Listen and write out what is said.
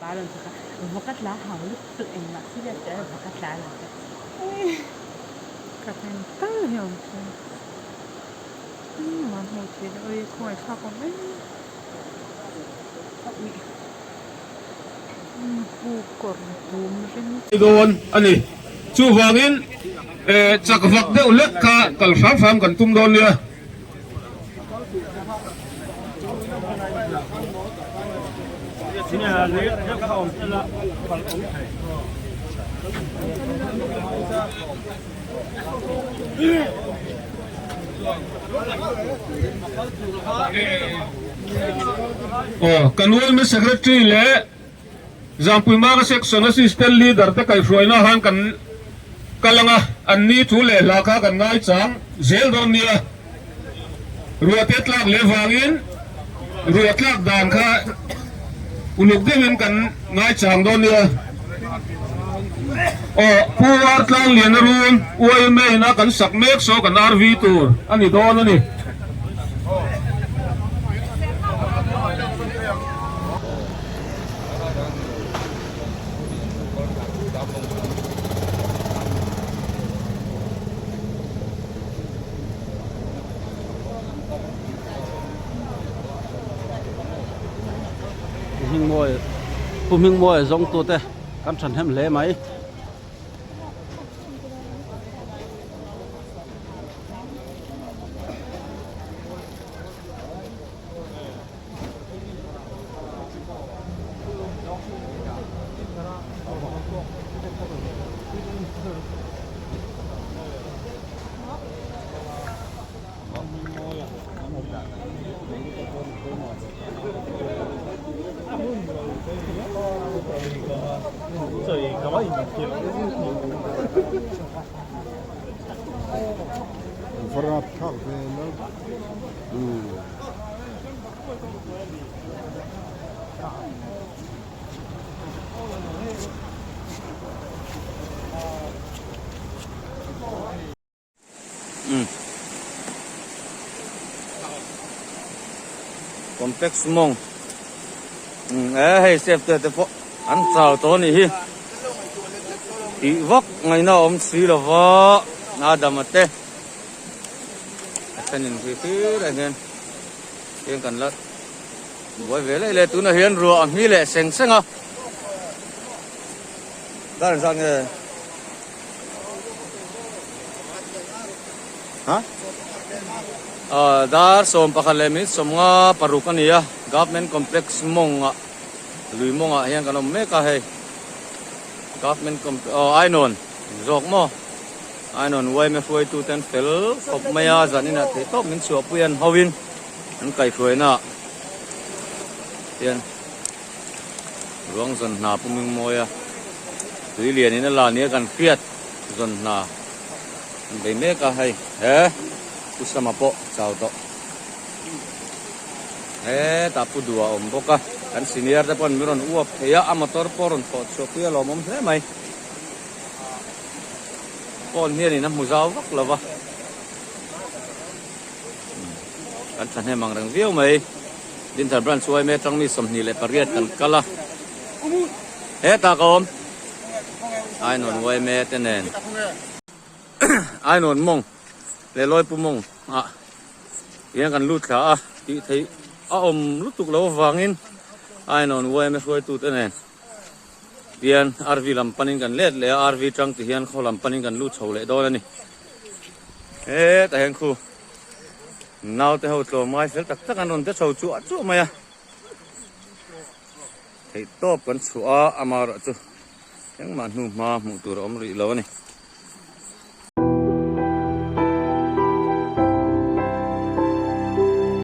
pa rawn chhuk a, va ka tla hau lutuk engmah serious teh a va ka tla lo ka ti. Ka hnem tal hi awm se engmah hmuh theih loh hi khawngaih thlak awm em. Dawn a ni. Chuvangin chak vak deuh lek kha kal hram hram kan tum dawn nia. Aw, kan Women Secretary leh Zangpuimanga Section Assistant Leader te kaihhruaina han kan kal ang a, an ni thu leh hla kha kan ngaichang zel dawn nia. Ruahte tlak leh vangin ruah tlak dan kha uluk deuhin kan ngaichang dawn nia. Aw, Pu Artlang Liana run YMA ina kan sak mek saw kan RV tur a ni dawn a ni. Pu Hmingmawi zawngtute kan thahnem hle mai. Complex mawng e hei step te te pawh an chau tawh a nih hi tih vak ngaihna a awm si lova a dama te a thenin khi khi lai hian hian kan la buai ve leh leh tunah hian ruah a hmi leh seng seng a dar engzat nge ha ah dar 11:56 a ni a government complex mawng ah lui mawng ah hian kan awm mek a hei government complex aw ainawn zawk maw. Ainawn uaime hruaitute an fel khawp mai a, zanin ah theih tawp min chhuahpui an hauin an kaihhruaina ah hian ruang zawn hna pu Mingmawi a tui lian in a la nia kan hriat zawn hna an bei mek a hei he pu Sama pawh chau tawh hetah pu Dua a awm bawk a kan senior te pawh an rawn uap thei a a motor pawh a rawn thawh chhuahpui a lawmawm hle mai. Phone hianin a hmu zau vak lo va, kan thahnem ang reng viau mai. Dinthar Branch yma atang mi 28 kan kal a, hetah ka awm. Ainawn yma te nen Ainawn mawng leh Lawipu mawng ah hian kan lut thla a, tih theih a awm lutuk lo avangin Ainawn yma hruaitute nen. Tihian RV lam panin kan let leh a, RV tang ti hian khaw lam panin kan lut chho leh dawn a ni. Hetah hian khu naute ho tlawmngai fel tak tak an rawn te chho chuah chuah mai a. Theihtawp kan chhuah a, amaherawhchu engmah hnu hma hmuh tur a awm rih lo a ni.